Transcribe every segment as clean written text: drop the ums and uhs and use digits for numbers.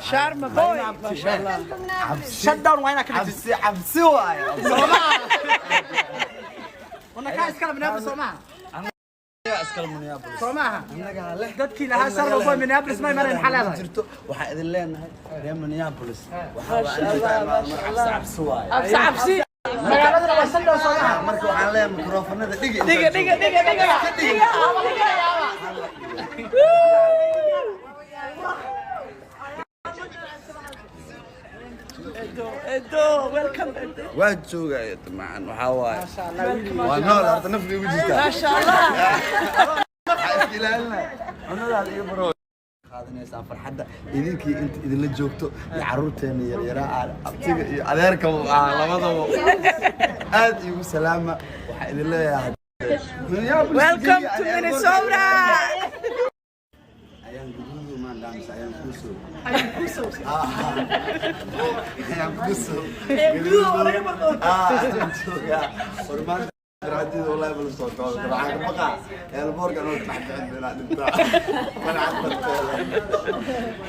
Sharma Boy, maasha Allah. Shutdown waa inaa ka dhigtid. Cabsi cabsi waaye. Wana kaa iskala Minneapolis, soo maaha? Iskala Minneapolis. Soo maaha? Annagaa leh. Dadkii lahaa Sharma Boy Minneapolis may marayn, maxaa leedahay? Jirto, waxaa idin leenahay reer Minneapolis. Waxaa Maasha Allah, maasha Allah. Cabsi waaye. Cabsi cabsi. Magaaladana waa shutdown, soo maaha? Marka waxaan leeyahay mikrofonada dhigi. Dhiga dhiga dhiga dhiga dhiga dhiga. Edo, Edo, welcome, Edo. Waa joogaya macan, waxaa waaye waa nool horta, nafta igu jirtaa. Maasha Allah. Waxaa iska ilaalinaya cunadaada iyo baro qaadanaysaan farxadda idinkii inta idinla joogto iyo carruurteena yaryaraa aan abtiga iyo adeerkaba ah labadaba aad iigu salaama. Waxaa idin leeyahay Minneapolis. Welcome to keliya, Minnesota. Ayaan guduudu maan dhaamis, ayaan kuusoo, ayaan kuusoo. Guduud oo laga barto. Ayaan joogaa war maanta raadida wallahi bal soo koobi karo. Waxaan ka baqaa eelboorka anoo taxbixin inaa dhintaa farxad darteeda.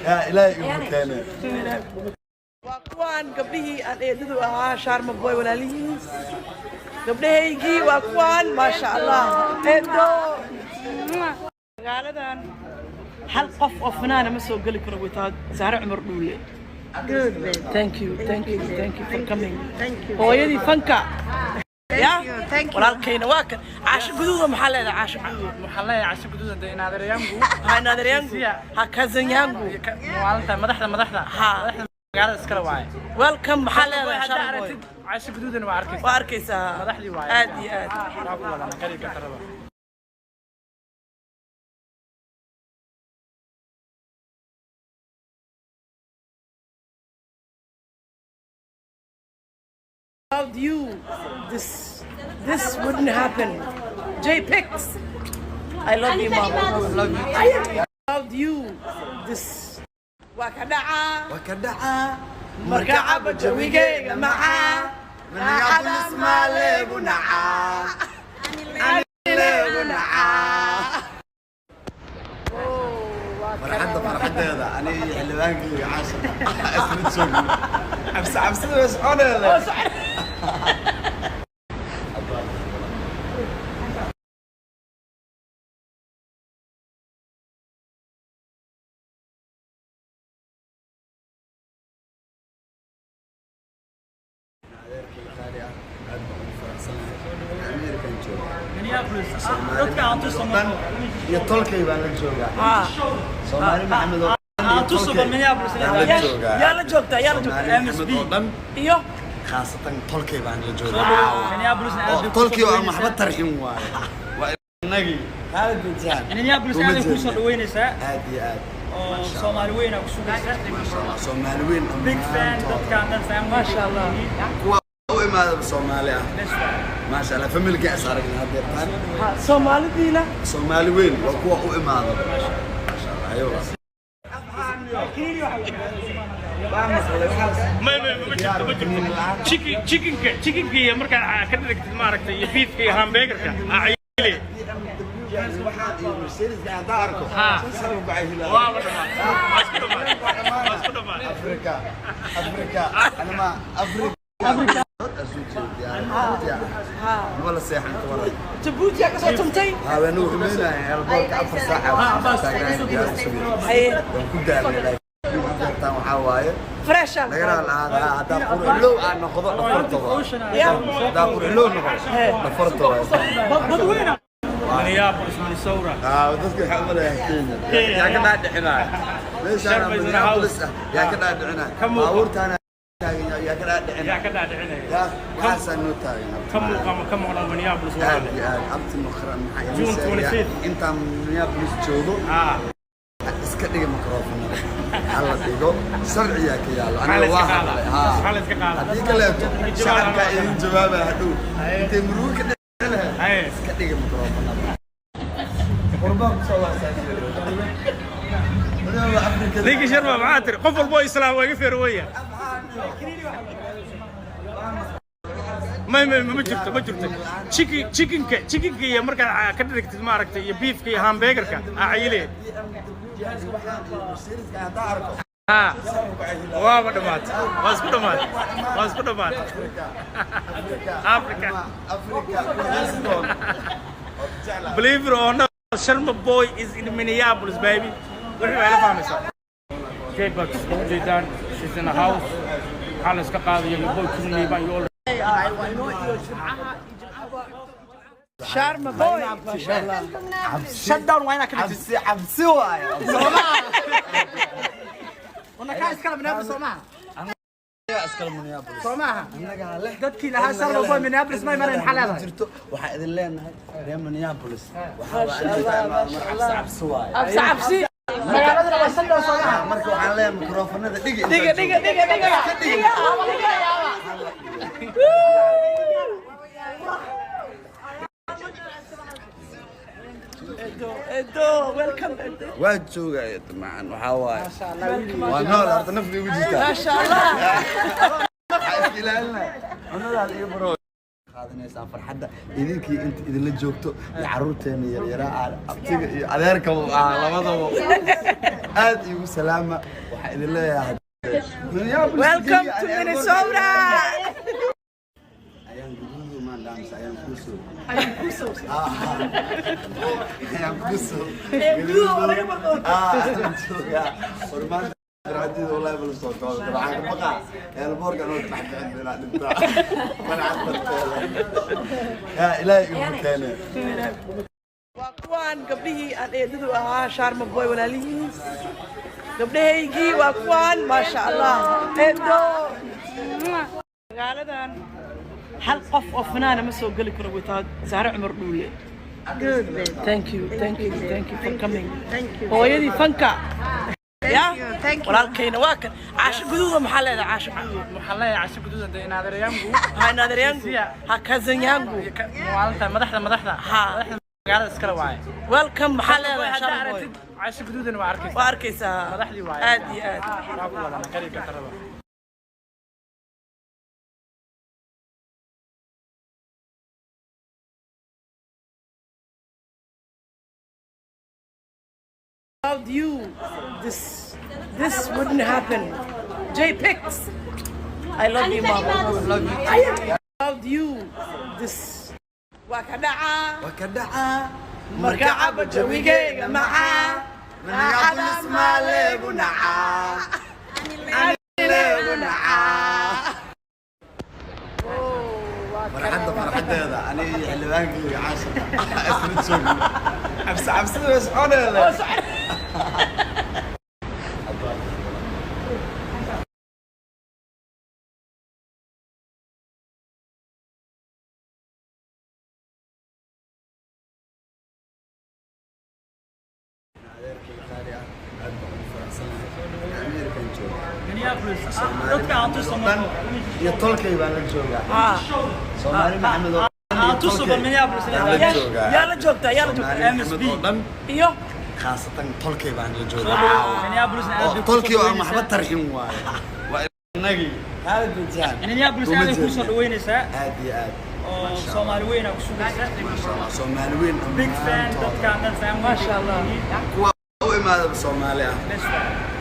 Yaa Ilaahay igu keenay. Waa kuwaan gabdhihii aan eedadu ahaa, Sharma Boy walaalihiis, gabdhahaygii waa kuwaan, maasha Allah. Eedo, magaaladan hal qof oo fanaana ma soo geli karo without Saare Cumar Dhuule. Thank you, thank you, thank you for coming. Hooyadii fanka ya walaalkayna waa kan. Caasho Guduuda, maxaa leedahay, Caasho Guduuda? Waxaan leeyahay Casho Guduuda de inadeer yangu. Ha inadeer yangu, ha cousin yangu. Maalinta madaxda madaxda Ha. Madaxda magaalada iskale waaye. Welcome, maxaa leedahay? Haddaa Sharma Boy. Aragtid Casho Guduudana waa arkaysaa. Waa arkaysaa. Madaxdii waaye. Aad iyo aad. Waa ku wadana qariibka taraba. Without you, this wouldn't happen. J Pix, I love you, mama. Love you. Without you, this waa ka dhacaa. Waa ka dhacaa. Markacaba jawigayga macaa. Minneapolis maa leegu nacaa? Leegu nacaa. Farxadda farxaddeeda aniga iyo xildhibaankayga Caasha isla joogno, cabsi cabsida way soconeele. Adeerkay qaali ah, aad baan ugu faraxsanahay. American jooga. Minneapolis. Soomaali Dadka aan tuso. Maxamed oo dhan iyo tolkay baan la joogaa. Soomaali Maxamed oo dhan iyo Aan tuso tolkay Minneapolis. baan la joogaa. Yaa la joogtaa? Yaa la joogtaa? Soomaali Maxamed oo dhan, iyo khaasatan tolkay baan la joogaa. Minneapolis aad oo bay ku tolkii oo aan soo waxba tarxin waaye, waa inagii kaala joogsaan. Minneapolis aad bay ku soo dhaweynaysaa. Aad iyo aad. Oo Soomaali weyn aa ku sugaysa. Maasha Allah, Soomaali weyn. Big fan. Dhammaantood. Dadkaan dhan family. Maasha Allah. Kuwa u imaadaba Soomaali ah, maasha Allah, familka is aragnay haddeertaan. Ha, Soomaalidiina. Soomaali weyn waa kuwa u imaadaba, maasha Allah, ayo. Ma jirto, ma jirto. Chickenka iyo markaa ka dhigtid maaragtay iyo beefka iyo hamburgerka aa cayile. Waxaan iyo Mercedes haddaan arko saan ku cayilaa. Waaba dhamaatay, waa isku dhamaatay, waa isku dhamaatay. Afrika, Afrika anama Afrika Afrika ma la seexan ka waran? Jabuuti aa kasoo tuntay. Haweenuhu xumeynaya elboorka 4 saaca taagnayn diyaar sugi. Haye. Waan ku daalnay, laakiin hadeertaan waxaa waaye Fresh. lagana lahaa haddaa qurxlow aan noqdo dhafarta waa Ya. haddaa qurxlow noqdo dhafarta waa. Badweyna. Minneapolis, Minnesota. Dadka waxaa umaleeyaa Kenya yaa ka dhaadhicinaya meeshaan. Sharma is in the Minneapolis house. ah yaa ka dhaadhicinaya? Ka muuqo. Baabuurtaana taagan yaa ka dhaadhicinaya? Yaa ka dhaadhicinaya? Yaa waxaasaa noo taagan. Ka muuqa ma ka maqlan Minneapolis? Aad Walaale. iyo aad abti maqran maxaa idin June sheegayaa? 25th. Intaan Minneapolis joogo iska dhiga mikrofonada, hala dhigo, sharciyaa ka yaallo. Maxaa la Aniga iska waa qaadaa? hadlay haa. Maxaa la iska qaadaa? Haddii kaleeto shacabkaa idin jawaabaya hadhow intay murugo ka dhici lahayd. Haye. Iska dhiga mikrofonada, qurbaan kusoo waasaa. Ninkii Sharma maxaa tiri? Qof walbo oo islaam waa iga feerwaya. May ma jirto, ma jirto. Chickenka iyo markaa ka dhigtid maaragtay iyo beefka iyo hamburgerka aa cayile. Waaba dhamaatay, waa isku dhamaatay, waa isku dhamaatay. Africa. Africa Houston. Believe it or not, Sharma Boy is in Minneapolis, baby. Wixii waa ila fahmaysaa. J-Bucks, ujeedaan, she's in the house. Waxaa la iska qaadaya your boy King Liban, you all Sharma Boy, maasha Allah. Shutdown waa inaa ka dhigtid. Cabsi cabsi waaye. Wana kaa iskale Minneapolis soo maaha? Iskala Minneapolis. Soo maaha? Annagaa leh. Dadkii lahaa Sharma Boy Minneapolis ma imanayn, maxaa leedahay? Jirto waxaa idin leenahay reer Minneapolis. Waxaa waa aniga mar cabsi cabsi waaye. Cabsi cabsi. Magaaladana waa shutdown soo maaha? Marka waxaan leeyahay mikrofonada dhiga. Dhiga, dhiga, dhiga, dhiga, dhiga, dhiga. Edo, Edo, welcome, Edo. Waa joogaya macan, waxaa waaye. Waa nool horta, nafta igu jirtaa. Maasha Allah. Waxaa iska ilaalinaya cunadaada iyo bro. Qaadanaysaan farxadda idinkii inta idinla joogto iyo carruurteena yaryaraa aan abtiga iyo adeerkaba ah labadaba aad iigu salaama. Waxaa idin leeyahay Minneapolis. Welcome to Minnesota. Ayaan guduudu maan dhaamis, ayaan kuusoo, ayaan kuusoo. Guduud oo laga barto. Ah, ayaan joogaa. War maanta farxaddeeda wallahi bal soo koobi karo. Waxaan ka baqaa eelboorka anoo tax bixin inaan dhintaa farxad darteeda. Yaa Ilaahay igu keenay. Waa kuwaan gabdhihii aan eedadu ahaa, Sharma Boy walaalihiis, gabdhahaygii waa kuwaan, maasha Allah. Eedo, magaaladan hal qof oo fanaana ma soo geli karo without Zahra Cumar Dhuule. Good, babe. Thank you, thank you, thank you for coming. Thank you. Hooyadii fanka ya. You, thank you. Walaalkayna waa kan. Caasho Guduuda, maxaa leedahay, Caasho Guduud? Waxaan leeyahay Casho Guduud de inaadeer yangu. Ha, inaadeer yangu, ha, cousin yangu. Maalinta madaxda madaxda. Ha. Madaxda magaalada iskale waaye. Welcome, maxaa leedahay, Haddaa Sharma Boy? aragtid Casho Guduudana waa arkaysaa. Waa arkaysaa. Madaxdii waaye. Aad iyo aad. Waa ku wadan qariibka tarada. Without you, this wouldn't happen. J Pix, I love you, mama. Love you. Without you, this waa ka dhacaa. Waa ka dhacaa. Markacaba jawigeyga macaa. Minneapolis maaleegu nacaa. Anileegu nacaa. Farxadda farxaddeeda aniga iyo xildhibaankayga caasha isla joogno. Cabsi cabsida way soconeele. Adeerkay qaali ah, aad baan ugu faraxsanahay. American jooga. Minneapolis dadka aan tuso. Dhan iyo tolkay baan la joogaa. Soomaali Maxamed oo dhan iyo Aan tuso tolkay bal Minneapolis. baan la joogaa. Yaa la joogtaa, yaa la joogtaa? Soomaali Maxamed oo dhan, iyo khaasatan tolkay baan la joogaa. Minneapolisna aad oo bay tolkii oo aan kusoo waxba tarxin waaye. Waa inagii aad bajaan. Minneapolis aad ay kusoo dhaweynaysaa Aad iyo aad. oo Soomaali weyn aa ku sugaysa. Soomaali weyn. Big fan dadkaan dhan family. Maasha Allah. Kuwa u imaadaba Soomaali ah,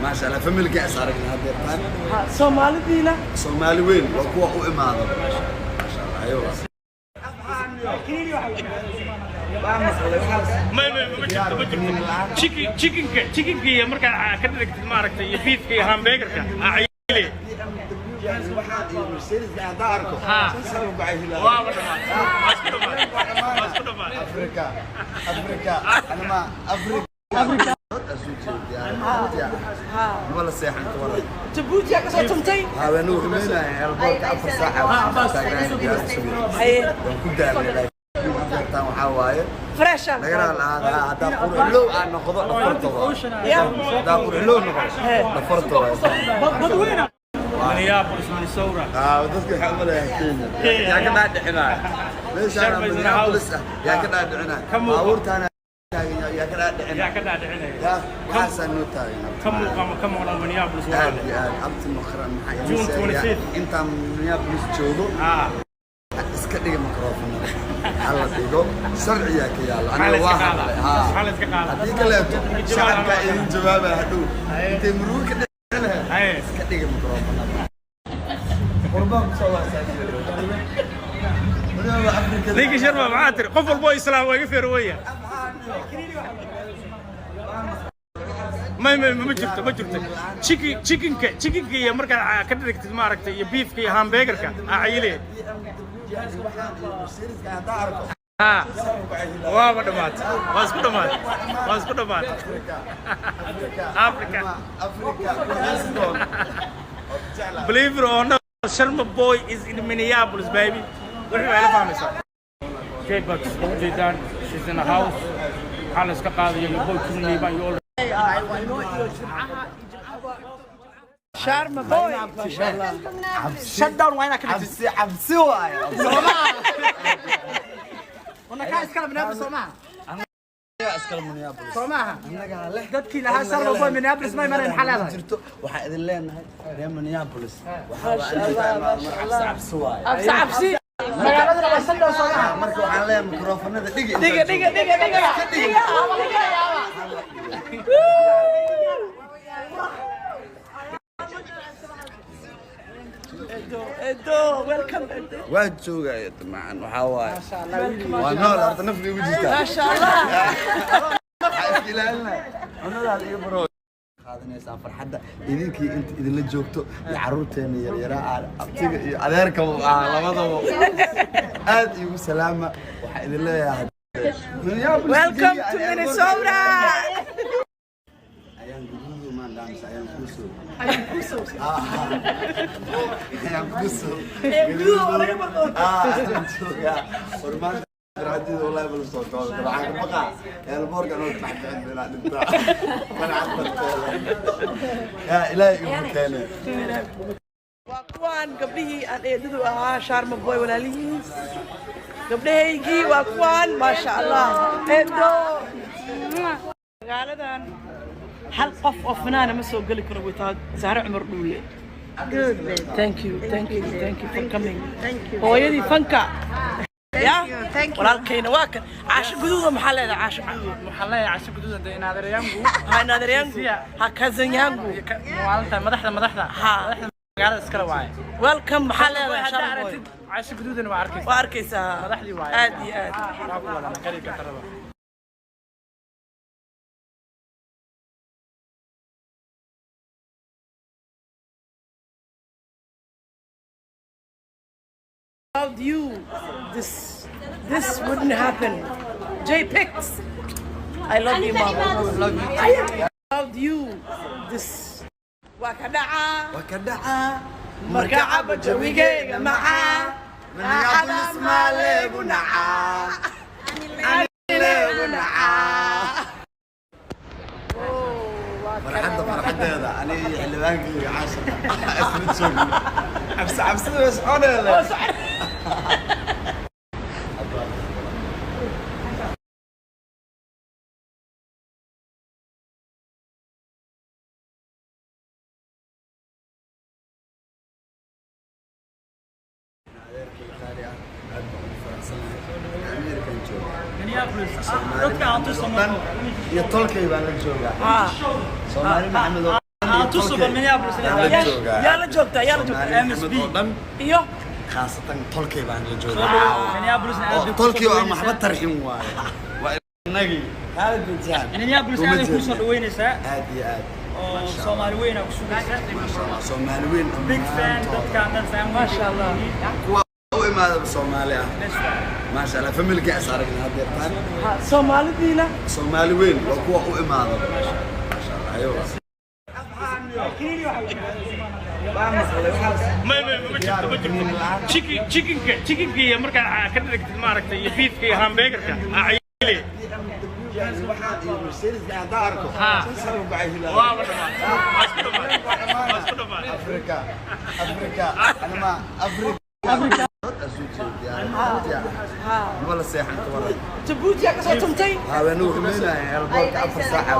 maasha Allah, familka is aragnay haddeertaan. Ha, Soomaalidiina. Soomaali weyn waa kuwa u imaadaba, maasha Allah, aywa. May ma jirto, ma jirto. Chickenka iyo markaa ka dhigtid maaragtay iyo beefka iyo hamburgerka aa cayile. Waxaan iyo Mercedes haddaan arko shan sano ku cayilaa. Waaba dhamaatay, waa isku dhamaatay, waa isku dhamaatay. Africa, Africa, anama Africa, Africa wala seexan ka waran. Jabuuti yaa kasoo tuntay. Haweenuhu xumeynaya elboorka 4 saaca taagnaan diyaar sugi. Haye. Waan ku daalnay, laakiin hadeertaan waxaa waaye Fresha. lagana lahaa haddaa qurxlow aan noqdo dhafarta waa ya haddaa qurxlow noqdo dhafarta waa. Badweyna. Minneapolis, Minnesota. Ah, dadka waxaa u maleeyaa Kenya. Yaa ka dhaadhicinaya meeshaan? Sharma is in the Minneapolis ah yaa ka dhaadhicinaya? Ka muuqo. Baabuurtaana taagan yaa ka dhaadhicinaya? Yaa ka dhaadhicinaya? Yaa waxaasaa noo taagan. Ka muuqama ka muuqda Minneapolis. Aad Waa iyo aad abti maqran maxaa June idin sheegaa? 25th. Intaan Minneapolis joogo iska dhiga mikrofonada, hala dhigo, sharciyaa ka yaalo. Maxaa la Aniga iska waa qaadaa? hadlay haa. Maxaa la iska qaadaa? Haddii kaleeto shacabkaa idin jawaabaya hadhow intay murugo ka dhici lahayd. Haye. Iska dhiga mikrofonada. Qurbaan ku soo waasaa. Ninka Sharma maxaa tiri? Qof walbo islaam waa iga feerwaya. May ma jirto, ma jirto. Chicken, chickenka, chickenka iyo markaad ka dhigtid maaragtay iyo beefka iyo hamburgerka aa cayile. Ha, waaba dhamaatay, waa isku dhamaatay, waa isku dhamaatay. Africa. Believe it or not, Sharma Boy is in Minneapolis, baby. Wixii waa ila fahmaysaa. J-Bucks, ugu jeedaan, she's in the house. Waxaa la iska qaadaya your boy King Liban, you all Sharma Boy, maasha Allah. Shutdown waa inaa ka dhigtid. Cabsi cabsi waaye. Unakaa iskale Minneapolis soo maaha. Iskale Minneapolis. Soo maaha. Annagaa leh. Dadkii lahaa Sharma Boy Minneapolis ma imanayn, maxaa leedahay? Jirto waxaa idin leenahay reer Minneapolis. Waxaa waa cabsi cabsi waaye. Cabsi cabsi. Magaaladana waa shutdown soo maaha. Marka waxaan leeyahay mikrofonada dhiga. Dhiga, dhiga, dhiga, dhiga, dhiga. Edo, Edo, welcome Edo. Waa joogaya macan, waxaa waaye waa nool horta, nafta igu jirtaa. Maasha Allah. Waxaa iska ilaalinaya cunadaada iyo bro qaadanaysaa farxadda idinkii inta idinla joogto iyo carruurteena yaryaraa aan abtiga iyo adeerka ah labadaba aad iigu salaama. Waxaa idin leeyahay Minneapolis. Welcome to Minnesota. Ayaan guduudu maan dhaamsa, ayaan kuusoo Ayaan kuu soo. Ayaan kuusoo. Guduud oo laga barto. Ah, joogaa hormaanta farxadida wallahi bal soo koobi karo. Waxaan ka baqaa eelboorka anoo ka dhex bixin inaa dhintaa farxad darteeda. Yaa ilaahay igu keenay. Waa kuwaan gabdhihii aan eedadu ahaa, Sharma Boy walaalihiis. Gabdhahaygii waa kuwaan, maasha Allah. Eedo. Magaaladan hal qof oo fanaana ma soo geli karo without Zahra Cumar Dhuule. Good, babe. Thank you, thank you, thank you for coming. Thank you. Hooyadii fanka. Ya? You, thank you. Walaalkayna waa kan. Caasho guduuda maxaa leedahay, caasho guduud? Waxaan leeyahay casho guduudan dee inaadeeryaangu. Ha naadaryangu. Ha cousin yangu. Maalinta madaxda madaxda. Ha. Madaxda magaalada iskale waaye. Welcome maxaa leedahay Haddaa Sharma Boy? aragtid casho guduudan waa arkaysaa. Waa arkaysaa. Madaxdii waaye. Aad iyo aad. Waa ku wadan qariibka taraba. Without you, this wouldn't happen. J Pix, I love you, mama. Love you. Without you, this waa ka dhacaa. Waa ka dhacaa. Markacaba jawigeyga macaa. Minneapolis maaleegu nacaa. Anileegu nacaa. Farxadda farxaddeeda aniga iyo xildhibaankayga caasha isla joogno, cabsi cabsida way soconeeda. Adeerkayga qaali ah, aad baan ugu faraxsanahay. American jooga. Minneapolis. Soomaali Dadka aan tuso oo dhan iyo tolkay baan la joogaa. Soomaali Maxamed oo dhan iyo Aan tuso tolkay Minneapolis. baan la joogaa. Yaa la joogtaa, yaa la joogtaa? Soomaali Maxamed oo dhan, iyo khaasatan tolkay baan la joogaa. Minneapolis aad oo bay ku tolkii soo oo aan waxba dhaweynaysaa. tarxin waaye, waa inagii haalgujaan. Minneapolis aad bay ku soo dhaweynaysaa. Aad iyo aad. Oo Soomaali weyn aa ku sugaysa. Maasha Allah, Soomaali weyn. Big fan dadkaan dhan fan. Maasha Allah. Kuwa u imaadaba Soomaali ah, maasha Allah, familkii is aragna haddeertaan. Ha, Soomaalidiina. Soomaali weyn waa kuwa u imaada, maasha Allah, ayo. May ma jirto, ma jirto. Chicken, chickenka, chickenka iyo markaad ka dhigtid maaragtay iyo beefka iyo hamburgerka aa cayile. Ha, waaba dhamaatay, waa isku dhamaatay, waa isku dhamaatay. Afrika, Afrika, anama Afrika. Wala seexan ka waran. Jabuuti yaa kasoo tuntay. Haweenuhu rumaynaya elboorka 4 saaca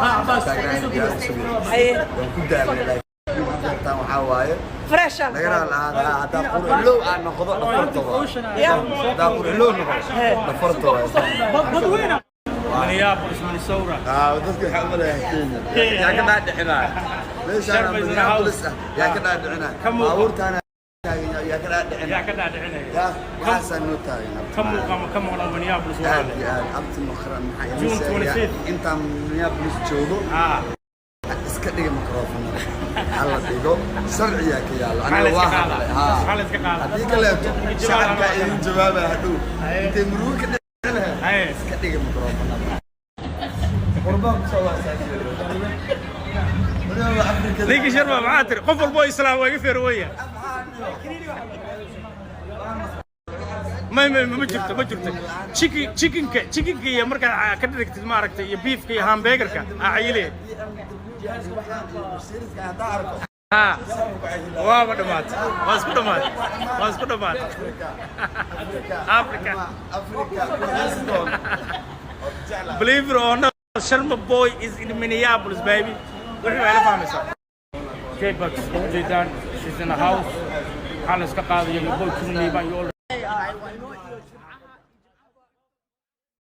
taagnaan diyaar sugay. Haye. Waan ku daalnay, laakiin deertaan waxaa waaye Fresh ah. laga raalaada haddaa qurxlow aan noqdo dhafarta waa. Ya. Haddaa qurxlow noqdo dhafarta waa. Minneapolis, Minnesota. Dadka waxaa u maleeyaa Kenya. Yaa ka dhaadhicinaya. Meeshaan Sharma is in the house. Minneapolis ah yaa ka dhaadhicina? Ka muuqo. Baabuurtaana taagan, yaa ka dhaadhicina? Yaa ka dhaadhicinaya? Yaa waxaasaa noo taagan, abti. Ka muuqa ama ka maqlan Minneapolis Aad walaale. iyo aad, abti maqran maxaa idin June sheegayaa? 25th. Intaan Minneapolis joogo, iska dhiga microphone, hala dhigo, sharciyaa ka yaallo. Maxaa la Aniga iska waa qaadaa? hadlay haa. Maxaa la iska qaadaa? Haddii kaleeto Jawaab shacabkaa ama- idin jawaabaya hadhow intay murugo ka dhici lahayd. Haye. Iska dhiga microphone, qurbaan kusoo waasaa. Ninkii Sharma maxaa tiri? Qof walbo oo islaam waa iga feerwaya. May ma jirto, ma jirto. Chickenka iyo markaad ka dhigtid, maaragtay, iyo beefka iyo hamburgerka aa cayile. Ha, waaba dhamaatay, waa isku dhamaatay, waa isku dhamaatay Africa. Africa ku heesi doon. Believe it or not, Sharma Boy is in Minneapolis, baby. Wixii waa ila fahmaysaa. J-Bucks ujeedaan, she's in the house. Waxaa la iska qaadaya your boy King Liban, you all